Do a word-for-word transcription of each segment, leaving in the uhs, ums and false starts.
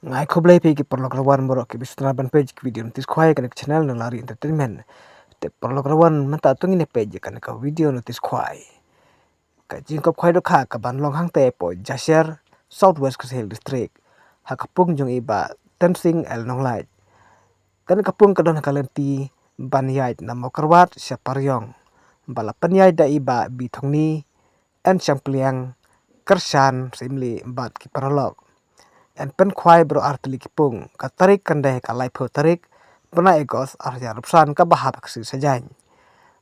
Nga ai khublei phi ki paralok rawan baroh ki ba sngewtynnat ban peit ki video notice khwai ha kane ka channel Nalari Entertainment. Te paralok rawan mynta to ngin ïa peit ïa kane ka video notice khwai. Ka jingkhop khwai dohkha ka ban long hangta hapoh Jaser, South West Khasi Hills District, ha ka pung jong i Bah Tensing L Nonglait. Kane ka pung ka don ha ka lynti ban ïaid na Mawkyrwat sha Pariong, ba la pynïaid da i Bah Bithongni N Shangpliang, Kyrshan Syiemlieh bad ki paralok. Yn pynkhwai baroh ar tylli ki pung. Ka tarik kan dei ka laiphew tarik bnai August ar hajar arphew san, kaba hap ha ka sngi Saitjaiñ.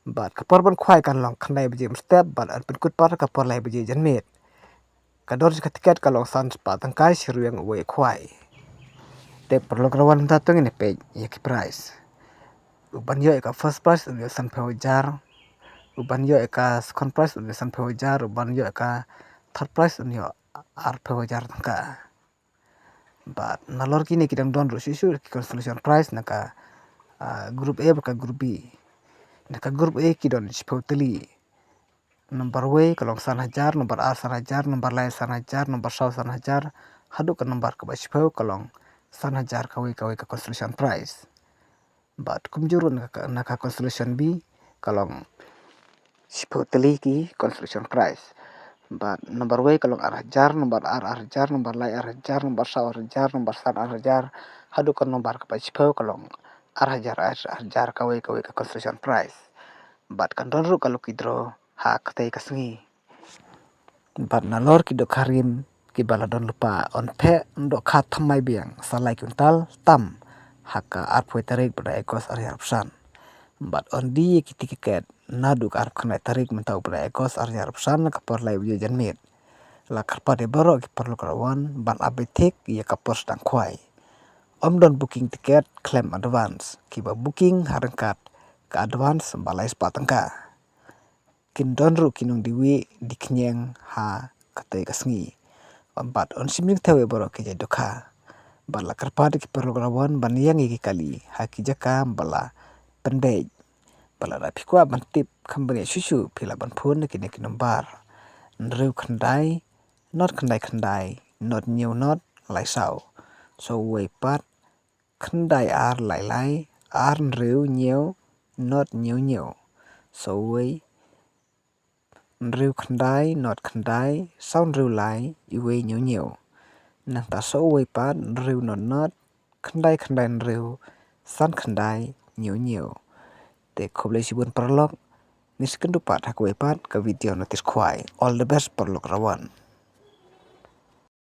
Bad ka por ban khwai kan long khyndai baje mynstep bad yn pynkut pat ha ka por lai baje janmiet. Ka dor jong ka tiket ka long san spah tyngka shi ryngwiang uwei u khwai. Te paralok rawan, mynta to ngin ïa peit ïa ki prize. U ban ïoh ïa ka first prize un ïoh sanphew hajar. U ban ïoh ïa ka second prize un ïoh sanphew hajar. U ban ïoh ïa ka third prize un ïoh arphew hajar tyngka. Bad nalor kine ki dang don ruh shuh shuh ki consolation prize na ka, ah, group A bad ka group B. Na ka group A ki don shiphew tylli. Number wei ka long san hajar, number ar san hajar, number lai san hajar, number saw san hajar, haduh ka number kaba shiphew ka long san hajar kawei kawei ka consolation prize. Bad kumjuh ruh na ka, na ka consolation B ka long shiphew tylli ki consolation prize. Bad number wei ka long ar hajar, number ar ar hajar, number lai ar hajar, number saw ar hajar, number san ar hajar, haduh ka number kaba shiphew ka long ar hajar ar hajar kawei kawei ka consolation prize. Bad kan don ruh ka lucky draw ha katei ka sngi. Bad nalor ki dohkha rim kiba la don lypa yn pheh dohkha thymmai biang sa lai kwintal tam ha ka arphew tarik bnai August ar hajar arphew san. Bad yn die ïa ki tiket naduh ka arphew khyndai tarik mynta u bnai August ar hajar arphew san ha ka por lai baje janmiet. La kyrpad ïa baroh ki paralok rawan ban ap beit thik ïa ka por sdang khwai. Ym don booking tiket khlem advance. Kiba booking ha ryngkat ka advance ba lai spah tyngka. Kin don ruh ki nongdie wieh die khñiang ha katei ka sngi. Bad yn shim jingthew ïa baroh ki jait dohkha. Bad la kyrpad ïa ki paralok rawan ban ïeng ïa ki kali ha ki jaka ba la pynbeit. Bad lada phi kwah ban tip kham bniah shuh shuh, phi lah ban phone na kine ki nombar: hynriew khyndai nod khyndai khyndai nod hynñiew nod lai saw. Sa uwei pat: khyndai ar lai lai ar hynriew hynñiew nod hynñiew hynñiew. Sa uwei: hynriew khyndai nod khyndai saw hynriew lai uwei hynñiew hynñiew. Nangta sa uwei pat: hynriew nod nod khyndai khyndai hynriew san khyndai hynñiew hynñiew. Te khublei shibun paralok. Ngin sa ïakynduh pat ha kawei pat ka video notice khwai. All the best paralok rawan.